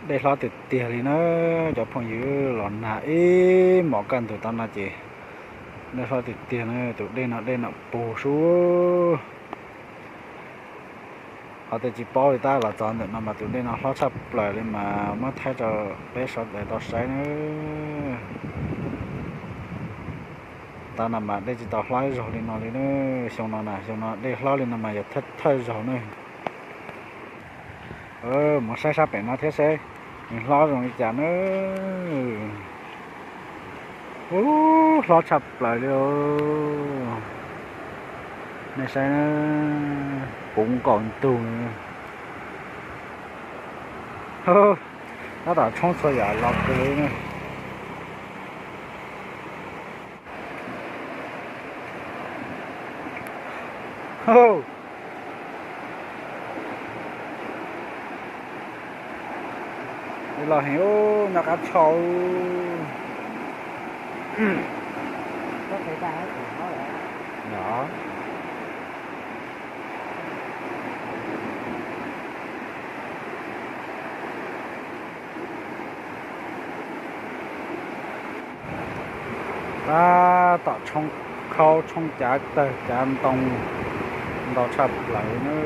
Dej hlob tiag tiag li na, cov phooj ywg, los nag ib hmos kaj ntug tav no ces dej hlob tiag tiag na, tus dej no dej nom pug sub. Qhov twg tsis paub li, tab los txog ntawm no mas tus dej no hlob tshaj plaws li mas muab thaij rau peb sawv daws tau saib na. Tav no mas dej tsis tau hlob ib zaug li no li na. Xyoo no na, xyoo no dej hlob li no mas yog thawj thawj zaug na. Mus saib sab pem no thiab seb nws hlob zoo li cas na. Ub, hlob tshaj plaws li os. Nej saib, puv nkaus ntug. Tab tom tshoob txhua yam los kawg li na. Los heev, noj qab tshaj. Tab tom tshoob khaub tshoob cav tawg cav ntoo ntau tshaj plaws na.